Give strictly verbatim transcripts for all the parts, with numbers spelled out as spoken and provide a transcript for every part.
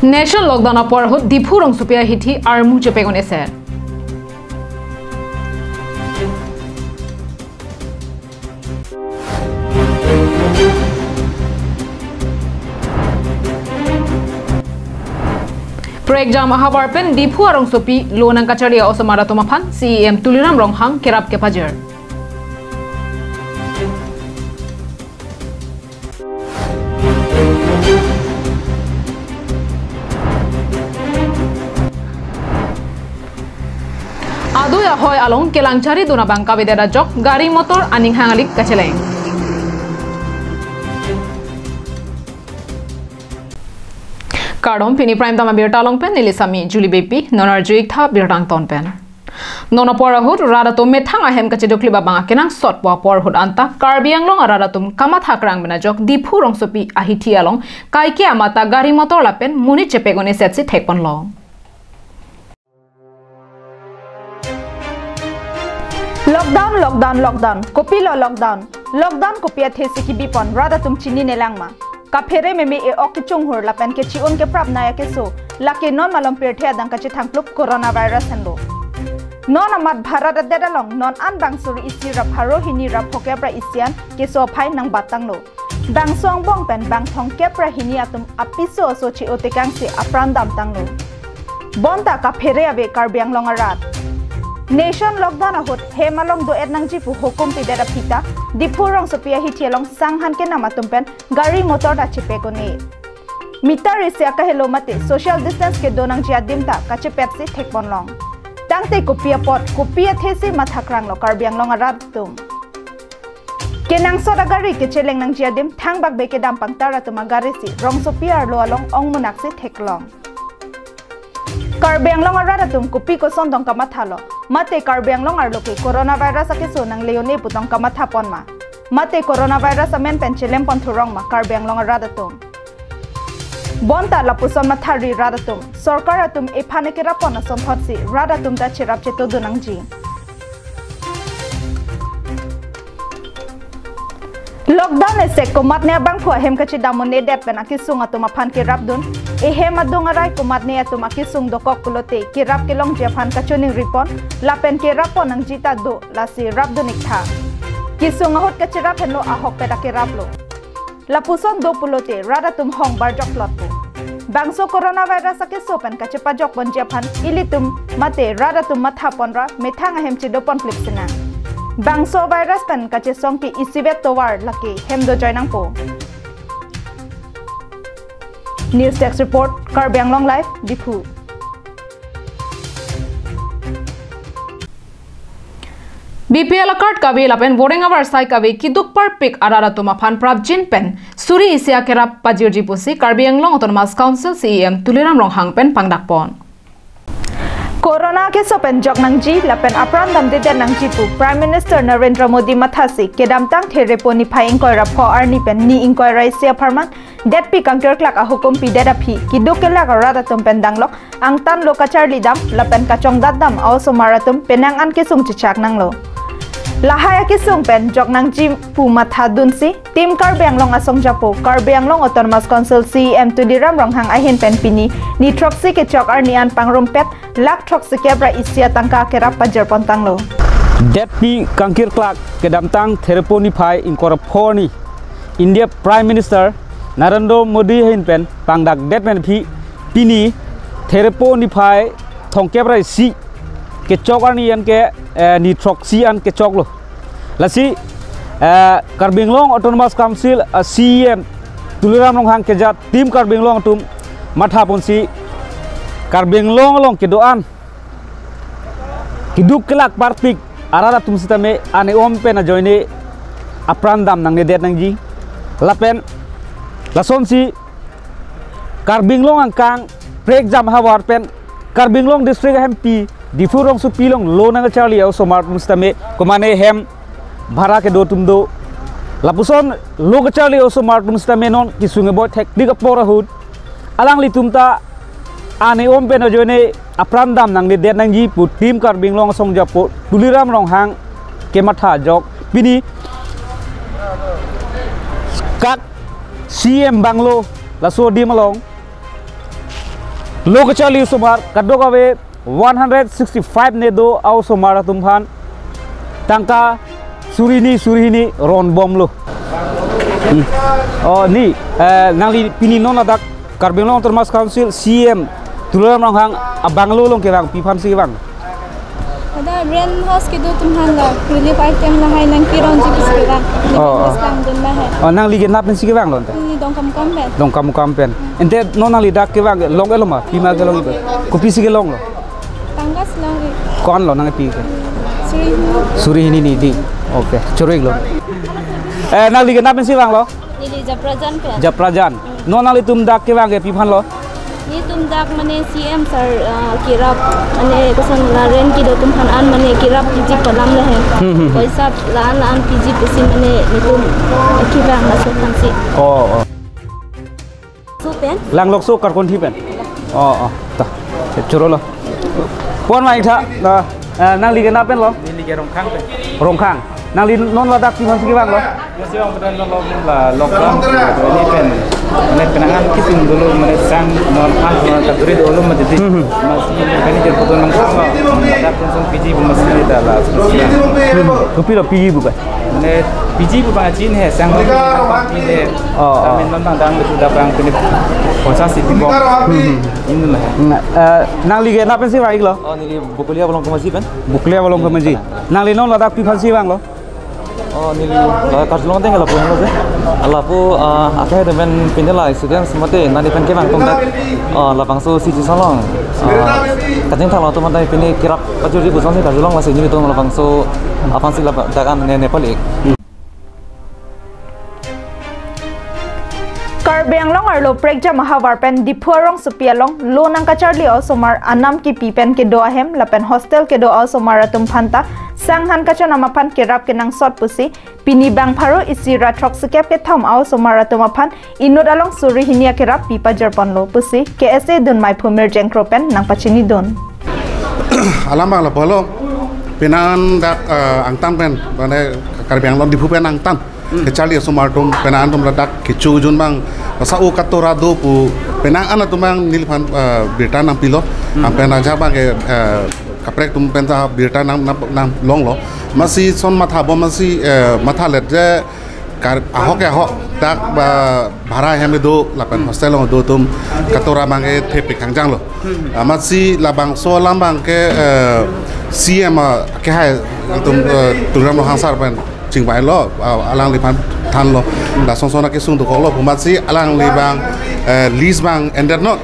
Nation lockdown apor ahut Diphu rongsopi ahithi armu chepek un-eset. Prekjam ahavar pen Diphu arongsopi lo nangkacharli a-osomar atum aphan C E M Tuliram Ronghang kerap kepajir. Adui ahoi along kelang charidun abang kavedet ajok gari motor aning hang alik kacheleng. Kardom, pini Prime Time abirta along pen neli Sami Julie Beypi, non arju-ik tha birta angton pen. Non apor ahut rat atum methang ahem kachedoklip abang akenangsot pu apor ahut anta Karbi Anglong arat atum kamatha krang pen ajok Diphu rongsopi ahithi along kaike amata gari motor lapen monit chepek un-eset si thekponlong. Lockdown, lockdown, lockdown. Kopilo lockdown? Lockdown kopi athe si kebipon, rat atum chinine lang ma? Kaphere meme e-ok kechunghur lapen kechi-un keprap nai akeso, lake non malom pirthe adang kachethangplup coronavirus henlo. Non amat Bharat adet along non an bang suri isi ra pharo hini ra phokep ra isi an keso aphai nangbat tanglo. Bangso angbong pen bang thomkep ra hini atum apiso aso che-o tekangsi apran dam tanglo. Bonta kaphere ave Karbi Anglong arat. Nation lockdown ahut hem along do-et nangji pu hukum pidet aphi ta Diphu rongsopi ahithi along sanghan kenam atum pen gari motor ta chepek un-e. Meter isi akahelo mate social distance kedo nangji adim ta kachepet si thekponlong. Tangte kopi apot, kopi athe si matha kranglo Karbi Anglong arat atum? Kenangsot agari kecheleng nangji adim thangbak be kedam pangtar atum agari si rongsopi arlo along ongmunak si theklong. Karbi Anglong arat atum kopi koson tong kamathalo? Mate Karbi Anglong arlo ke coronavirus akeso nangle un-e pu tong kamathapon ma? Mate coronavirus amen pen chelempon thurong ma Karbi Anglong arat atum? Bonta lapuson mathari rat atum, sorkar atum ephan ekerappon asonthot si rat atum ta cherap chetodun nangji. Lockdown esek komatne abangphu ahem kachedam un-edet pen akesung atum aphan kerapdun, ehem adung arai komatne atum akesung dokok pulote kerap kelongji aphan kachoningripon lapen kerappon nangji ta do, lasi rapdun-ik tha. Kesung ahut kacherap henlo ahokpet akeraplo. Lapuson do pulote rat atum hong barjok plotpo. Bangso coronavirus akeso pen kachepajok ponji aphan ilitum mate rat atum mathapon ra methang ahem chedopon plip sinang. Bangso virus pen kachesong ke isivet tovar lake hem dojoi nangpo. News Desk Report, Karbi Anglong Live, Diphu. B P L a-card kave lapen voreng avarsai kave keduk parpik arat atum aphan prapjin pen suri isi akerap pajirji pusi Karbi Anglong Autonomous Council C E M Tuliram Ronghang pen pangdakpon. Corona keso pen jok nangji lapen apran damdedet nangji pu Prime Minister Narendra Modi mathasi kedamtang Therepo niphai ingkoi ra pho arni pen ni ingkoi ra isi apharman detpi kangkirklak ahukum pidet aphi keduk kelak arat atum pen danglok angtan lo kacharli dam lapen kachongdat dam a-osomar atum penang an kesung chechak nanglo. Lahai akesung pen jok nangji pu mathadunsi Team Karbi Anglong asong japo Karbi Anglong Autonomous Council C E M Tuliram Ronghang ahin pen pini ni throksi kechok arni an pangrumpet lakh throksi kep ra isi atangka kerap pajirpon tanglo. Detpi kangkirklak kedamtang Therepo niphai ingkoi ra pho arni India Prime Minister Narendra Modi ahin pen pangdakdet pen aphi pini Therepo niphai thomkep ra isi kechok arni an ke, eh, ni throksi an kechoklo. Lasi, eh, Karbi Anglong Autonomous Council, eh, C E M Tuliram Ronghang kejat Team Karbi Anglong atum mathaponsi Karbi Anglong along kedo-an keduk kelak parpik arat atum sitame ane om pen ajoine apran dam nangnedet nangji. Lapen lasonsi Karbi Anglong angkang prekjam havar pen Karbi Anglong District ahempi Diphu rongsopi along lo nangkacharli a-osomar atum sitame komane hem bhara kedo atum do. Lapuson lo kacharli a-osomar atum sitame non kesung eboi thekdik apor ahut alanglitum ta ane om pen ajoine apran dam nangnedet nangji pu Team Karbi Anglong asong japo Tuliram Ronghang kematha ajok pini kak C E M bungalow laso adim along Lo kacharli osomar kadokave one hundred sixty-five ne do a-osomar atum aphan tangka suri hini suri hini ron bomlo. Hmm. Oh, ni, eh, nangli pini non ladak Karbi Anglong Autonomous Council C E M Tuliram Ronghang abungalow along kevang, pi aphansi kevang? Ada rent house kedo atum aphan la relief item lahai nangkironji pusi kevang. Oh, oh. Nangdun lahai. Oh, nangli kenap pensi kevanglo ante? Neli Dongkamukam pen. Dongkamukam pen. Ante non nangli dak kevang longlo ma? Pima kelong ibe? Kopisi kelonglo? Tangka si long-ik. Ko-anlo nangpi ke? Suri hini. Suri hini ni di. Okay, choro-iklo. Eh, nangli kenap pensi vanglo? Neli Japrajan pen. Japrajan. Non nanglitum dak kevang ke pi aphanlo? Nelitum dak mane C E M sir, ah, kerap, mane koson la rent kedo atum aphan an mane kerap piji pu alam lahai. Hmm, hmm, hmm. Poisa la-an la-an piji pusi mane nelitum kevang laso aphansi. Oh, oh. Su pen? Langlokso Karkonthi pen. Oh, oh, ta. Chorolo. Pon mai tha, na, eh, nangli kenap penlo? Neli ke Rongkhang pen. Rongkhang. Nangli non ladak pi aphansi kevanglo? Nasi bang pen lo la lockdown ini pen. Mane penang-an kesung dolo, mane sang non an, non kaduri dolo mati. Hmm, hmm. Masi mane kani jer puton nang sang lo. Ladak pun sung piji bu masi dala. Hmm. Kopilo piji bu ba? Mane piji bu bang chin he, sang lo piji he. Oh, oh. Kami non bang dang itu dak bang pini poisa si di bom. Hmm, hmm. Ini lah. Nah, eh, nangli kenap pensi vang-iklo? Oh, neli Bokolia Bolong Kemaji pen. Bokolia Bolong Kemaji. Nangli non ladak pi aphansi vanglo? Oh, neli la karjulong ateng ke lapu henlo je. Lapu, ah, akhir demen pini la students mate nani pen kevang atum dak. Oh, labangso C G salong. Ah, kachingthang lo atum mate pini kerap pajurji pu asonsi karjulong, lasi nelitum labangso aphansi ladak an ne, ne pali. Karbi Anglong arlo prekjam ahavar pen Diphu arongsopi along lo nangkacharli a-osomar anam kipi pen kedo ahem lapen hostel kedo a-osomar atum aphanta sang han kachanam aphan kerap kenangsot pusi pini bang pharo isi ra throksikep kethom a-osomar atum aphan inut along suri hini akerap pi pajirponlo pusi K S A dunmai Phumir Jengkro pen nangpachinidun. Alam bang lapulo, penang dak, eh, angtan pen, mane Karbi Anglong Diphu pen angtan. Hmm. Kacharli osomar atum, penang atum ladak kecho jun bang, sa-o katora do pu, penang an atum bang neliphan, eh, birta nangpilo, hmm, ah, pen ajak bang ke, eh, kaprek atum penta birta nang, nang, nanglonglo. Masi son matha bom masi, eh, mathalet je, Kar-, ahok ke ahok dak ba bhara hem do lapen, hmm, hostel along do atum katora bang ke thepik hangjanglo. Hmm. Amatsi labangso alam bang ke, eh, C M, ah, kehai atum, eh, Tuliram Ronghang sir pen chingvailo, ah, alangliphan thanlo. Hmm. Lason son akesung dokoklo, amatsi alangli bang, eh, lease bang endetnon.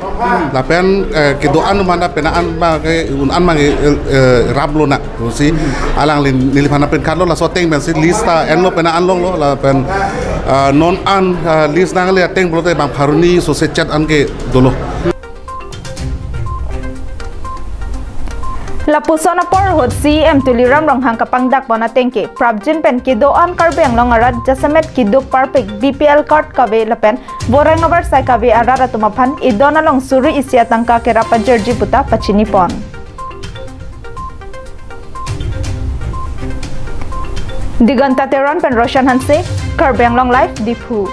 Lapen, eh, kedo-an mana penang an ma ke un-an ma ke, eh, raplonang. Pusi alangli neliphan pen khatlo, laso ateng pensi lease ta enlo penang an longlo lapen, eh, non an, eh, lease nangle ateng pulote bang pharo hini sose chet an ke dolo. Lapuson apor ahut C E M Tuliram Ronghang kapangdakpon ateng ke prapjin pen kedo-an Karbi Anglong arat jasemet keduk parpik B P L card kave lapen voreng avarsai kave arat atum aphan idon along suri isi atangka kerap pajirji puta pachinipon. Diganta Teron pen Roshan Hanse, Karbi Anglong Live, Diphu.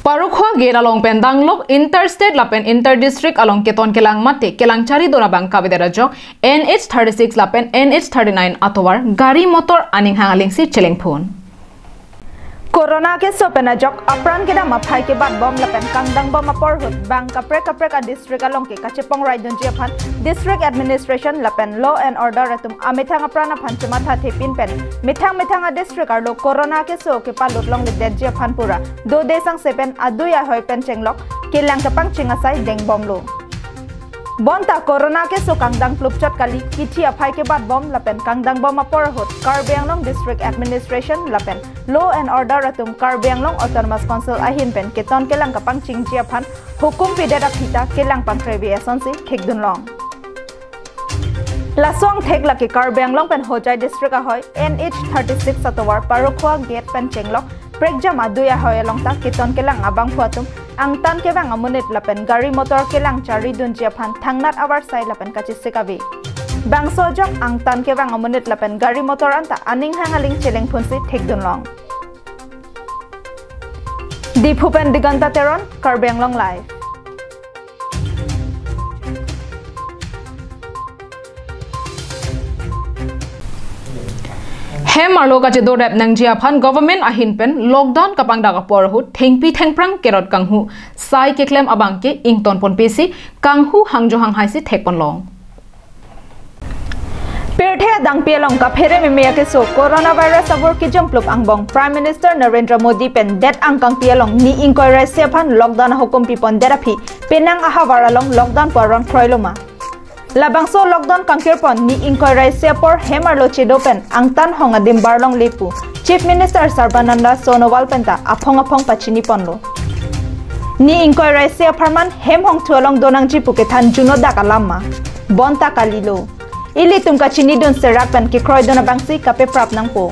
Parokhowa Gate along pen danglok interstate lapen interdistrict along keton kelang mate kelang charidun abang kavedet ajok N H thirty-six lapen N H thirty-nine atovar gari motor aning hang alingsi chelengphun. Corona keso pen ajok apran kedam aphai kebatbom lapen kangdangbom apor ahut bang kaprek kaprek a-district along ke kachepongraidunji aphan district administration lapen law and order atum amethang apran aphan chemathathepin pen methang methang a-district arlo corona keso kepalut longledetji aphan pura dode sangse pen adui ahoi pen chenglok kelang kepangching asai dengbomlo. Bonta corona keso kangdang klupchot kali, kithi aphai kebatbom lapen kangdangbom apor ahut Karbi Anglong District Administration lapen Law and Order atum Karbi Anglong Autonomous Council ahin pen keton kelang kepangchingji aphan hukum pidet aphi ta kelang pangkrevi asonsi thekdunlong. Laso angthek lake Karbi Anglong pen Hojai District ahoi N H thirty-six atovar Parokhowa Gate pen chenglok prekjam adui ahoi along ta keton kelang abangphu atum angtan kevang amonit lapen gari motor kelang charidunji aphan thangnat avarsai lapen kachesik ave. Bangso ajok angtan kevang amonit lapen gari motor anta aning hang aling chelengphunsi thekdunlong. Diphu pen Diganta Teron, Karbi Anglong Live. Hem arlo kachedorep nangji aphan government ahin pen lockdown kapangdak apor ahut thengpi thengphrang kerot kanghu sai keklem abang ke ington ponpesi kanghu hangjo hanghai si thekponlong. Pirthe adangpi along kaphere meme akeso coronavirus abor kijom plup angbong Prime Minister Narendra Modi pen det angkangpi along ni ingkoi ra isi aphan lockdown ahukum pipon det aphi penang ahavar along lockdown pu aron kroiloma. Labangso lockdown kangkirpon ni ingkoi ra isi apor hem arlo chedo pen angtan hong adim barlongle pu Chief Minister Sarbananda Sonowal penta aphong aphong pachiniponlo. Ni ingkoi ra isi apharman hem hongthu along donangji pu kethan juno dak alam ma? Bonta kalilo. Ilitum kachinidun serak pen kekroidun abangsi kapeprap nangpo.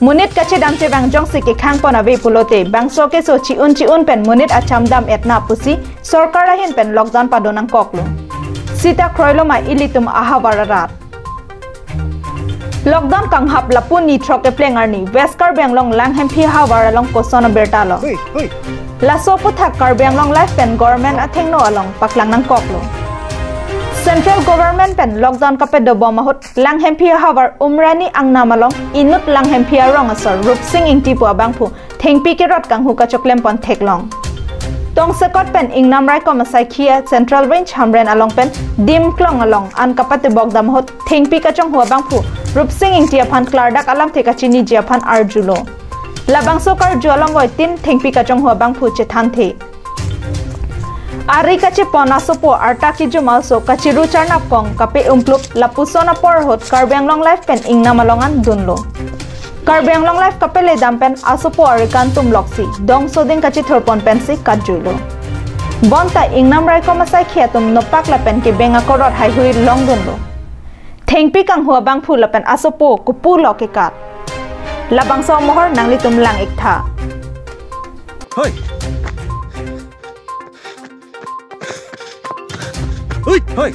Monit kachedam chevang jongsi kekhangpon ave pulote bangso keso chi-un chi-un pen monit acham dam-et na pusi sorkar ahin pen lockdown padonangkoklo. Sita kroiloma ilitum ahavar arat. Lockdown kanghap lapu ni throk kepleng arni West Karbi Anglong Langhemphi ahavar along koson abirta lo. Hui, hui. Laso aputhak Karbi Anglong Live pen government athengno along paklang nangkoklo. Central government pen lockdown kapadobom ahut Langhemphi ahavar Umrani angnam along inut Langhemphi arong asor Rupsing Ingti pu abangphu thengpi kerot kanghu kachoklempon theklong. Tongsekot pen ingnam raikom asaikhi a Central Range Hamren along pen Dimklong along an kapatebok dam ahut thengpi kachonghu abangphu Rupsing Ingti aphan klardak alamthe kachiniji aphan arjulo. Labangso karju along voitin thengpi kachonghu abangphu chethanthe. Ari kachepon asopo arta kijum aso kachiru charnap kong kape-um plup lapuson apor ahut Karbi Anglong Live pen ingnam along an dunlo. Karbi Anglong Live kapele dam pen asopo ari kantum loksi dongso ding kachithurpon pensi katjuilo. Bonta ingnam raikom asaikhi atum nopak lapen kebeng akorot haihui longdunlo. Thengpi kanghu abangphu lapen asopo kopulo kekat. Labangso amohor nanglitum lang-iktha. Hoi. Hui, hoi.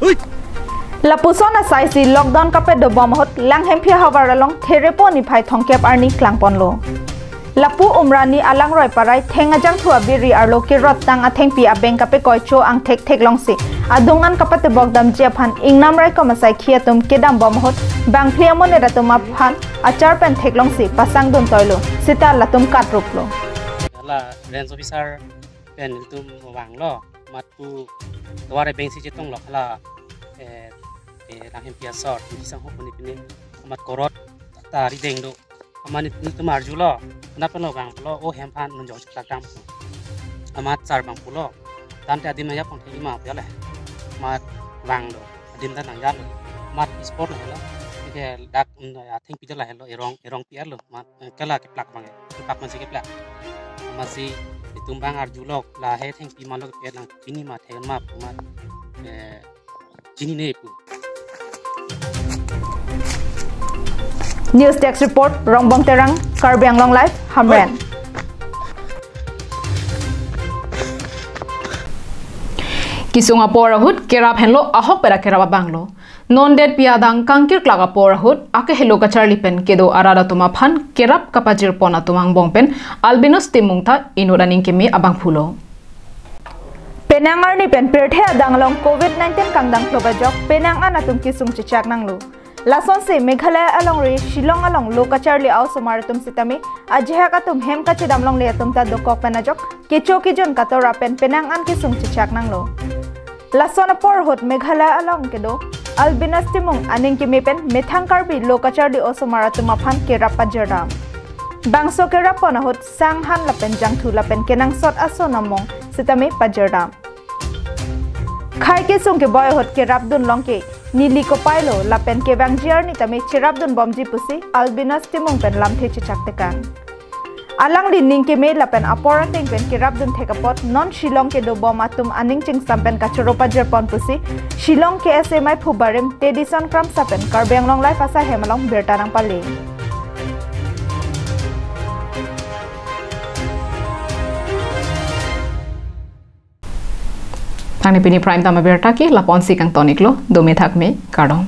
Hui. Lapuson asai si lockdown kapadobom ahut Langhemphi ahavar along Therepo niphai thomkep arni klangponlo. Lapu Umrani alangroi parai theng ajangthu abiri arlo kerot tang athengpi abeng kapekoi cho angthek theklongsi adung an kapatebok damji aphan ingnam raikom asaikhi atum kedambom ahut bangphli amonit atum aphan achar pen theklongsi pasangdun toilo, sita latum katruplo. La range officer pen ilitum vanglo, amat pu tovar abeng si chetonglo hala, eh, eh, Langhemphi asor, Tingki Sangho puni pini, amat korot ta rideng do. Amat nelitum arjulo, nat pano vanglo, o hem aphan non jong cheplang dam. Amat sar vangpulo, tangte adim nangji aphan theli ma pu le. Amat vanglo, adim ta nangjalo. Amat spot lahelo. Ke dak, mm, athengpi ta lahelo, erong, erong pi-arlo. Amat, eh, kala keplak abang, keplak amatsi keplak. Amatsi itum abang arjulo, lahei thengpi malo keplak lang pini ma thek ma pu amat, eh, chinine pu. News Desk Report, Rongbong Terang, Karbi Anglong Live, Hamren. Kesung apor ahut kerap henlo ahokpet akerap abanglo. Non detpi adang kangkirklak apor ahut akehelo kacharli pen kedo arat atum aphan kerap kapajirpon atum angbong pen Albinus Timung ta inut aning keme abangphulo. Penang arni pen pirthe adang along covid nineteen kangdang klop ajok penang an atum kesung chechak nanglo. Lasonsi Meghalaya alongri Shillong along lo kacharli a-osomar atum sitame ajahak atum hem kachedam longle atum ta dokok pen ajok kecho kejun katora pen penang an kesung chechak nanglo. Lason apor ahut Meghalaya along kedo Albinus Timung aning keme pen methang Karbi lo kacharli osomar atum aphan kerap pajirdam. Bangso kerappon ahut sang han lapen jangthu lapen kenangsot ason among sitame pajirdam. Khei kesung keboi ahut kerapdun longke neli kopai lo lapen kevangji arni tame cherapdun bomji pusi Albinus Timung pen lamthe chechak tekang. Alangli ning keme lapen apor ateng pen kerapdun thek apot non Shillong kedobom atum aning chingsam pen kachoro pajirpon pusi Shillong K S A maiphu barim Tedison Kramsa pen Karbi Anglong Live asai hem along birta nangpale. Tangni pini Prime Time abirta ke lapu-ansi kangton-iklo, dome thakme, kardom.